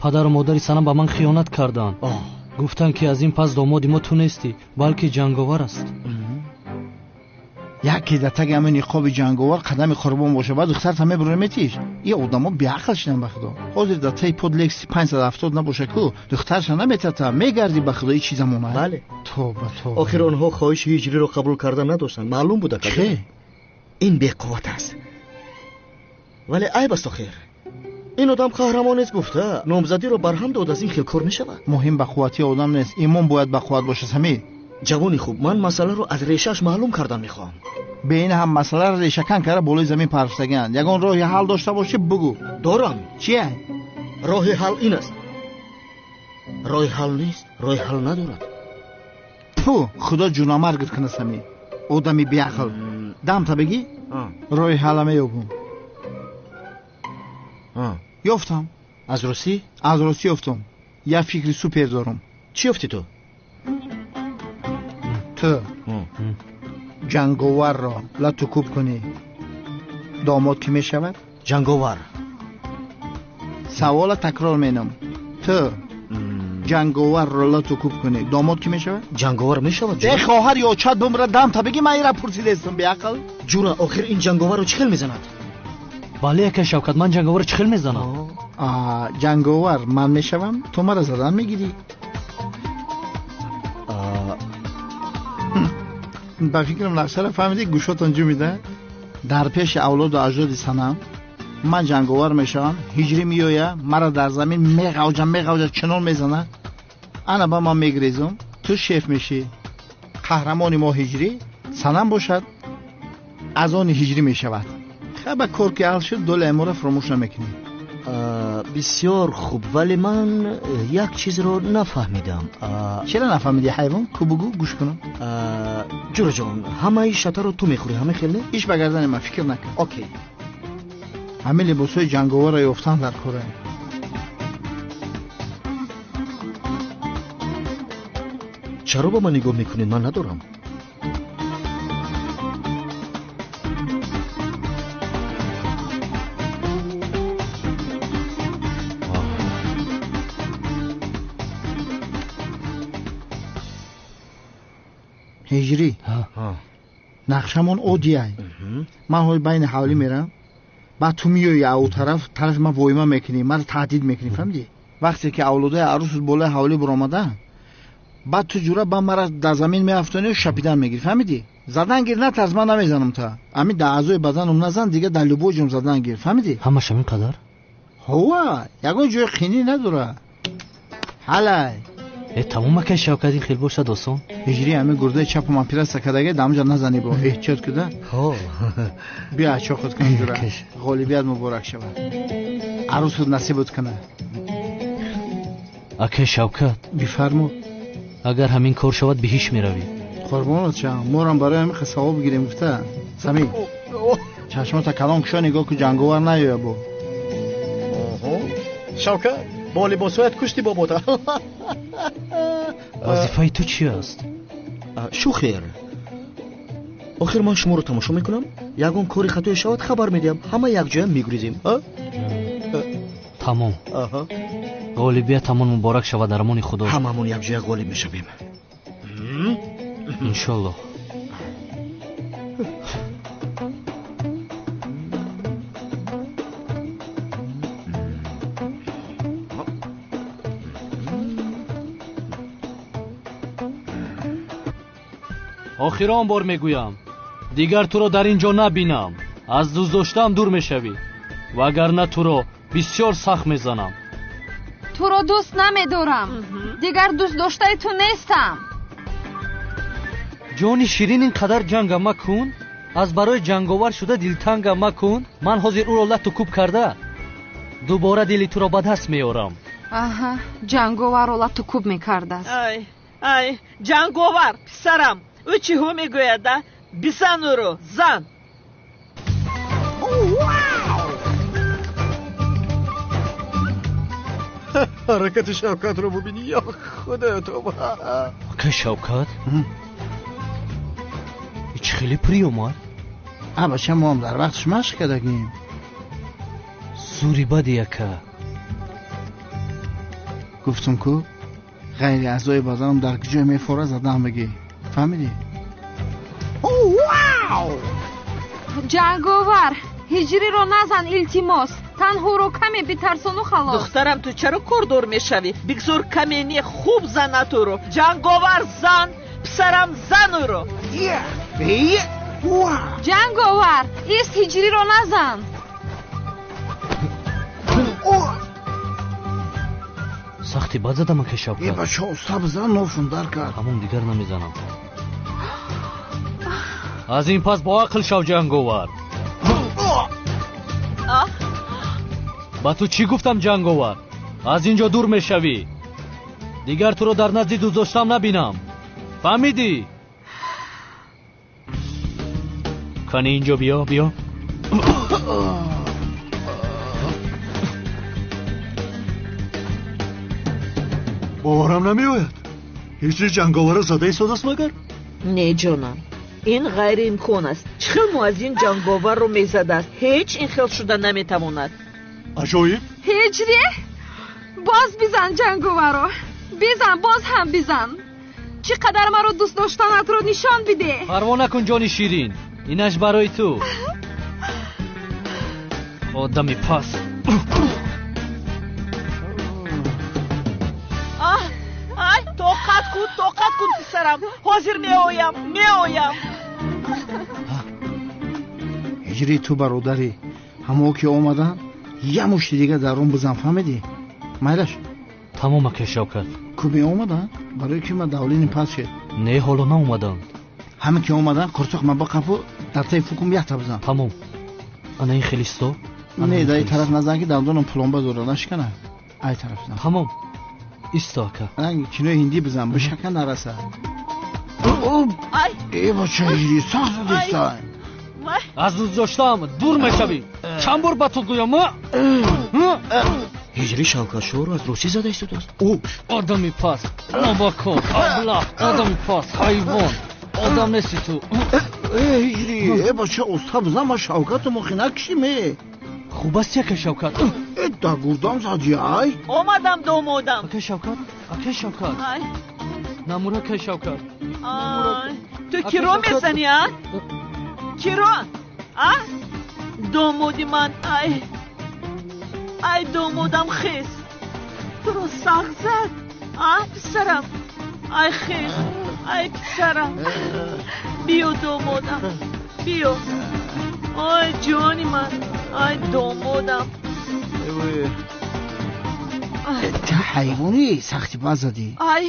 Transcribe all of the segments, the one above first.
Падару модари Санам ба ман хиёнат карданд. Гуфтанд, ки аз ин пас домоди мо ту нестӣ, балки ҷанговар аст. Яке дар таги ҳамин ниқоби ҷанговар қадами қурбон боша, баъд духтарта мебурӣ метиш. И одамо беақл шидан ба худо. Ҳозир дар таи под Лекси 570 набоша ку, духтарша наметата, мегарди ба худо. И чӣ замона? Бале. Тоба, тоба. Охир онҳо хоҳиши ҳиҷриро қабул карда надоштанд. Маълум буда ка. Чӣ? Ин беқувват аст. Вале айб аст охир. Ин одам қаҳрамон нест гуфта, номзадиро барҳам дод, аз ин хел кор мешавад. Муҳим ба қуввати одам нест, имон бояд ба қувват бошад, Самир. Ҷавони хуб, ман масъаларо аз решааш маълум кардан мехоҳам. Бе ин ҳам масъаларо решакан карда болои замин парфтагианд. Ягон роҳи ҳал дошта бошӣ, бугӯ. Дорам. Чия? Роҳи ҳал ин аст. Роҳи ҳал нест, роҳи ҳал надорад. Пу, худо ҷунамаргат кунад, Самир. Одами беақл. Дамта бигӣ? Роҳи ҳалла меёбум. Ёфтам. Аз русӣ? Аз русӣ ёфтам. Як фикри супер дорам. Чӣ ёфтӣ ту? Ту ҷанговарро лату кӯб кунӣ, домод кӣ мешавад? Ҷанговар. Савола такрор менам. Ту ҷанговарро лату кӯб кунӣ, домод кӣ мешавад? Ҷанговар мешавад. Э, хоҳар ё чат бумра, дамта бигӣ, ман ира пурсидестам, беақл. Ҷура, охир ин ҷанговарро чӣ хел мезанад? Бале, ака Шавкат, ман ҷанговарро чӣ хел мезанам? Ҷанговар ман мешавам, ту мара задан мегирӣ. Ба фикрам нақшаро фаҳмидӣ, гӯшотон ҷумида. Дар пеши авлоду аҷдоди Санам ман ҷанговар мешавам, ҳиҷрӣ меоя, мара дар замин меғавҷа, меғавҷа, чунон мезана. Ана ба ман мегрезум, ту шеф мешӣ. Қаҳрамони мо ҳиҷрӣ, Санам бошад, аз они ҳиҷрӣ мешавад. Хаба кор ки ҳал шуд, долаи моро фуромӯш намекунӣ. Бисёр хуб, вале ман як чизро нафаҳмидам. Чаро нафаҳмидӣ, ҳайвон? Ку бугӯ, гӯш кунам. Ҷураҷон, ҳамаи шатаро ту мехӯрӣ, ҳама хел не? Иш ба гардани ман, фикр накун. Окей. Ҳамин либосҳои ҷанговарро ёфтан дар кора. Чаро ба ман нигоҳ мекунед? Ман надорам. Ҳиҷрӣ, нақшамон оддиай. Ман ҳоли байни ҳавлӣ мерам, баъд ту меоӣ ау тараф, тарафи ман воима мекунӣ, маро таҳдид мекунӣ, фаҳмидӣ? Вақте ки авлодаи арӯсут болои ҳавлӣ баромада, баъд ту ҷура ба мара дар замин меафтонӣ, шапидан мегирӣ, фаҳмидӣ? Задан гир, натарс, ман намезанам та. Ҳамин дар аъзои баданам назан, дига дар любой ҷом задан гир, фаҳмидӣ? Ҳамаш ҳамин қадар? Ҳова, ягон ҷои қинӣ надора. Ҳалай. Э, тамом, акай Шавкат, ин хел бошад осон. Ҳиҷрӣ, ҳамин гурдаи чапам оператсия кардаге, дар ҳамҷа назанӣ бо, эҳтиёт куда. Ҳо. Биё ачоқат кун ҷура. Ғолибият муборак шавад. Арӯсут насибут кунад. Акай Шавкат. Бифармо. Агар ҳамин кор шавад, биҳиш меравӣ. Қурбонат шавам, морам барои ҳамин хел савоб гирем гуфта. Самир, чашмота калон кушо, нигоҳ ку, ҷанговар наёя бо. Шавкат, бо либосҳоят кушти бобота. Вазифаи ту чи аст? Шухер, охир ман шуморо тамошо мекунам, ягон кори хатое шавад, хабар медиҳам, ҳама якҷоя мегурезем. Тамом. Ғолибиятамон муборак шавад, дар амони Худо. Ҳамамон якҷоя ғолиб мешавем. Иншоллоҳ. Охирон бор мегӯям, дигар туро дар ин ҷо набинам. Аз дӯстдоштаам дур мешавӣ, вагарна туро бисёр сахт мезанам. Туро дӯст намедорам, дигар дӯстдоштаи ту нестам. Ҷони ширин, ин қадар ҷанга макун, аз барои ҷанговар шуда дилтанга макун. Ман ҳозир ӯро лату кӯб карда дубора дили туро ба даст меорам. Аҳа, ҷанговарро лату кӯб мекардааст. Ай, ай, ҷанговар, писарам, ӯ чиҳо мегӯяд, а? Бизан ӯро, зан. Ҳаракати Шавкатро бубинӣ, ё худоё, тоба. Ака Шавкат, чӣ хеле приём омад? А бача, мо ҳам дар вақташ машқ кардагем. Зури бади, ака. Гуфтум ку ғайри аъзои баданам дар куҷое мефора задаам бигӣ. Фаҳмидӣ? Ҷанговар, ҳиҷриро назан, илтимос. Танҳоро каме битарсону халос. Духтарам, ту чаро кордор мешавӣ? Бигзор каме не, хуб занад ӯро. Ҷанговар, зан, писарам, зан ӯро. Ҷанговар, ист, ҳиҷриро назан. Сахти бад задам, ака Шавкат. Э, бача, уста бизан, нофун дар кард. Ҳамон дигар намезанам. Аз ин пас боақл шав, Ҷанговар. Ба ту чӣ гуфтам, Ҷанговар? Аз ин ҷо дур мешавӣ. Дигар туро дар назди дӯстдоштам набинам. Фаҳмидӣ? Кани инҷо биё, биё. Боварам намеояд. Ҳиҷри Ҷанговарро зада истодааст магар? Не, ҷонам, ин ғайриимкон аст. Чӣ хел муаззин Ҷанговарро мезадааст? Ҳеҷ ин хел шуда наметавонад. Аҷоиб. Ҳиҷри, боз бизан Ҷанговарро. Бизан, боз ҳам бизан. Чӣ қадар маро дӯст доштанатро нишон бидеҳ. Парво накун, ҷони ширин, инаш барои ту. Одами пас. Ай, тоқат кун, тоқат кун, писарам. Ҳозир меоям, меоям. Ҳиҷри, ту бародарӣ. Ҳамо ки омадан, я мушти дига дар он бизан, фаҳмидӣ? Майлаш. Тамом, ака Шавкат. Ку меомадан? Барои ки ман давлини пас шед. Не, ҳоло наомаданд. Ҳама ки омадан, қурсоқ ма бақафу дар таи фукум якта бизан. Тамом. Ана ин хелисто? Не, дар ин тараф назан, ки дандонам пломба дора, нашикана. Ай тараф зан. Тамом. Исто, ака. Ранги кинои ҳиндӣ бизан, бишака нараса. Ай! Э, бача, ҳиҷри сахт задистай. Аз дӯстдоштаам дур мешавӣ. Чанд бор ба ту гӯям? Ҳиҷри Шавкатшоҳро аз русӣ зада истодааст. Ӯ одами пас, нобакор, аблаҳ, одами пас, ҳайвон. Одам нести ту. Э, ҳиҷри, э, бача, уста бизан, ма Шавкату мохи накушим, э. Хуб аст, ака Шавкат. Э, дар гурдам зади, ай. Омадам, домодам. Ака Шавкат, ака Шавкат. Ай. Намур, ака Шавкат. Ай. Ту киро мезани, а? Киро? А? Домоди ман, ай. Ай, домодам, хез. Туро сахт зад, а, писарам? Ай, хез. Ай, писарам. Биё, домодам. Биё. Ай, ҷони ман. Ай, домодам. Ту ҳайвонӣ, сахти бад задӣ. Ай,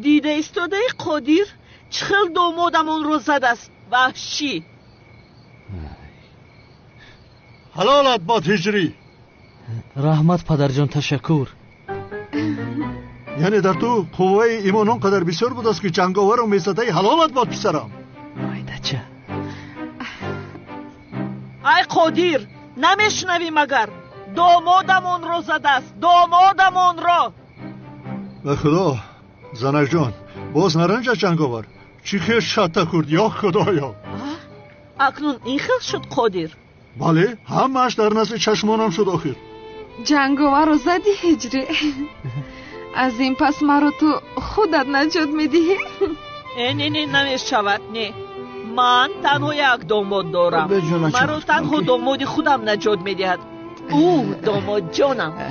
дида истодаи Қодир чӣ хел домодамонро задааст. Ваҳшӣ. Ҳалолат бод, ҳиҷрӣ. Раҳмат, падарҷон, ташаккур. Яъне дар ту қувваи имон он қадар бисёр будааст, ки ҷанговарро мезадаи. Ҳалолат бод, писарам. Айдача. Ай, Қодир, намешунавӣ магар? Домодамонро задааст, домодамонро. Ба худо, занакҷон, боз наранҷад Ҷанговар. Чӣ хел шатта хӯрд, ё худоё. Акнун ин хел шуд, Қодир? Бале, ҳамааш дар назди чашмонам шуд охир. Ҷанговарро задӣ, ҳиҷрӣ. Аз ин пас маро ту худат наҷот медиҳӣ. Э, не, не, намешавад, не. Ман танҳо як домод дорам. Маро танҳо домоди худам наҷот медиҳад. Ӯ домодҷонам. Э?